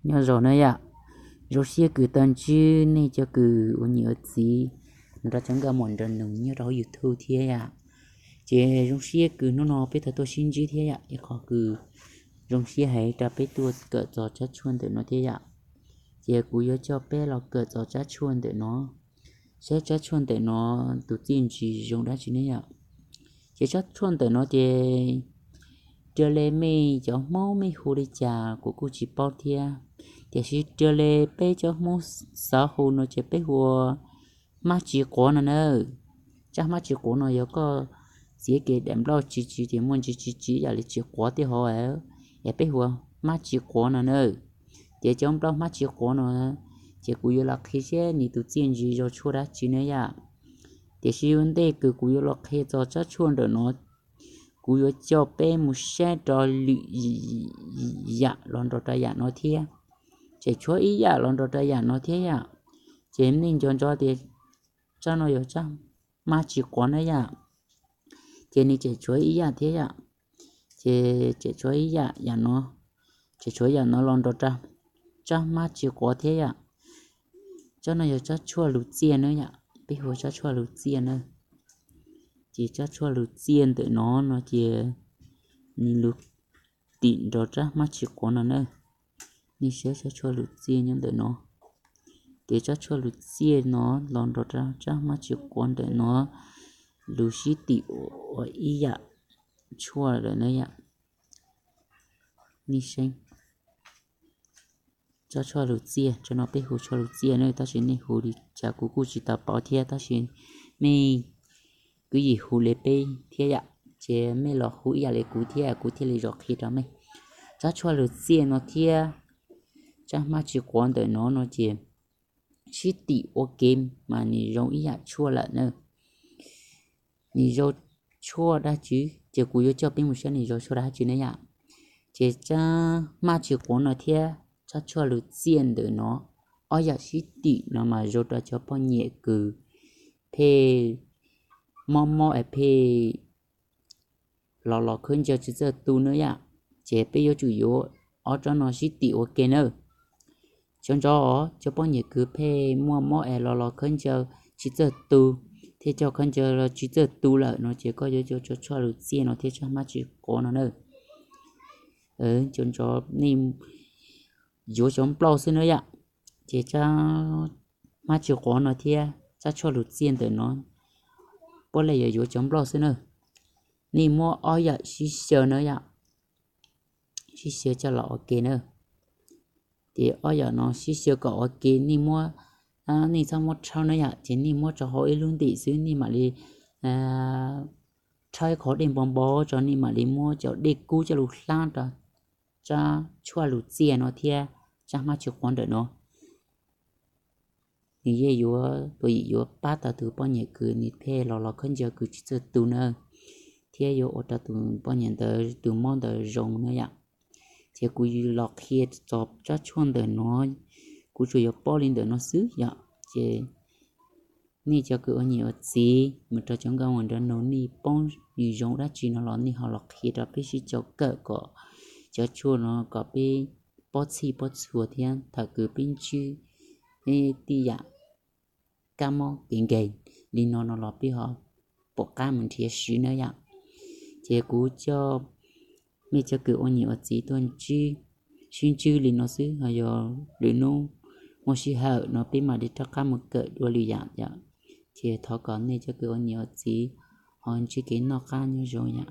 Nyob zoo na yom, zoo siab kws tau ntsib nej cov kws ua niam ua txiv nrog cov nkauj muam nrog nus nyob rau hauv YouTube thiab yom. Ces zoo siab kws hnub no peb tau tuaj sib ntsib thiab yom, ib qhov kws zoo siab heev rau peb tuaj kawm txog tsab tshuaj ntawm no thiab yom. Ces kuv yuav coj peb los kawm txog tsab tshuaj ntawm no, saib tsab tshuaj ntawm no tus txiaj ntsig zoo dab tsi ne yom. Ces tsab tshuaj ntawm no ces raws li mej cov Hmoob mej hu li cas kuv kuj tsis paub thiab, tiam sis raws li peb cov Hmoob xav hu no ces peb hu ua hmab tsis quav no na. Tsab hmab tsis quav no yog koj txiav kiag daim nplauj tsis tsis ces muaj ntsis tsis tsis yam li tsis quav tej hov, es peb hu ua hmab tsis quav no na. Ces cov nplauj hmab tsis quav no, ces kuv yuav los qhia seb nws tus txiaj ntsig zoo tshuaj dab tsi na yom. Tiam sis ua ntej kws kuv yuav los qhia txog tsab tshuaj ntawm no, kuv yuav coj peb mus saib rau lwm yam los nrog rau yam no thiab. Tseem tshuav ib yam los nrog rau yam no thiab yom. Ces nej nco ntsoov tias tsab no yog tsab hmab tsis quav na yom. Ces nws tseem tshuav ib yam thiab yom. Ces tseem tshuav ib yam, yam no, tseem tshuav yam no los nrog rau tsab hmab tsis quav thiab yom. Tsab no yog tsab tshuaj lus txiaj na yom, peb hu tsab tshuaj lus txiaj na. Ces tsab tshuaj lus txiaj ntawm no no ces nws lus tim nrog tsab hmab tsis quav no na. Nej saib tsab tshuaj lus txiaj nyob ntawm no. Ces tsab tshuaj lus txiaj no los nrog rau tsab hmab tsis quav ntawm no lus sib tim ua ib yam tshuaj lawm na yom. Nej saib, tsab tshuaj lus txiaj, tsab no peb hu tshuaj lus txiaj na, tab sis nej hu li cas kuv kuj tsis tau paub thiab, tab sis mej kuj yim hu li peb thiab yom, ces mej los hu ib yam li kuv thiab kuv thiaj li zoo qhia rau mej. Tsab tshuaj lus txiaj no thiab tsab hmab tsis quav ntawm no no ces sib tim ua ke mas nws zoo ib yam tshuaj lawm na. Nws zoo tshuaj dab tsi, ces kuv yuav coj peb mus saib nws zoo tshuaj dab tsi na yom. Ces tsab hmab tsis quav no thiab tsab tshuaj lus txiaj ntawm no, ob yam sib tim no mas zoo rau cov poj niam kws pheej mob mob es pheej los los khawb ncaws tsis txawj tu na yom. Ces peb yuav tsum yuav ob tsab no sib tim ua ke na. Cov ntsoov os, cov poj niam kws pheej muaj mob es los los khawb ncaws tsis txawj tu, thiab coj khawb ncaws los tsis txawj tu lawm no ces koj yuav coj tsab tshuaj lus txiaj no thiab tsab hmab tsis quav no na. Cov ntsoov nej yuav cov nplauj xwb na yom. Ces tsab hmab tsis quav no thiab tsab tshuaj lus txiaj ntawm no puav leej yog yuav cov nplauj xwb na. Nej muab ob yam sib xyaw na yom, sib xyaw coj los ua ke na. Ces ob yam no sib xyaw kom ua ke, nej muab, nej txhob muab rhaub na yom, ces nej muab rau hauv ib lub ntim xwb, nej mam li rhaub ib qho dej npo npo tso, nej mam li muab cov dej kub coj lug hlab rau tsab tshuaj lus txiaj no thiab tsab hmab tsis quav ntawm no. Nws yeej yuav tua yim yuav pab tau tus poj niam kws nws pheej los los khawb ncaws kws tsis txawj tu na, thiab yuav ua rau tus poj niam ntawd tus mob ntawd zoo na yom. Ces kuv los qhia txog tsab tshuaj ntawm no, kuv tsuas yuav paub li ntawm no xwb yom. Ces nej cov kws ua niam ua txiv mus rau cov nkauj mus nrog nus, nej paub nws zoo dab tsi no los nej ho los qhia rau peb sib cov kawm kom cov tshuaj no kom peb paub txhij paub txhua thiab thaum kws peb ntsib tij yam kab mob kev nkeeg li no no los peb ho pom qab mus nrhiav siv na yom. Ces kuv coj mej cov kws ua niam ua txiv tuaj sib ntsib li no xwb, ho yog lwm hnub muaj sij hawm no peb mam li rov qab mus kawm dua lwm yam yom. Ces thov kom nej cov kws ua niam ua txiv ho ntsib kev noj qab nyob zoo yom.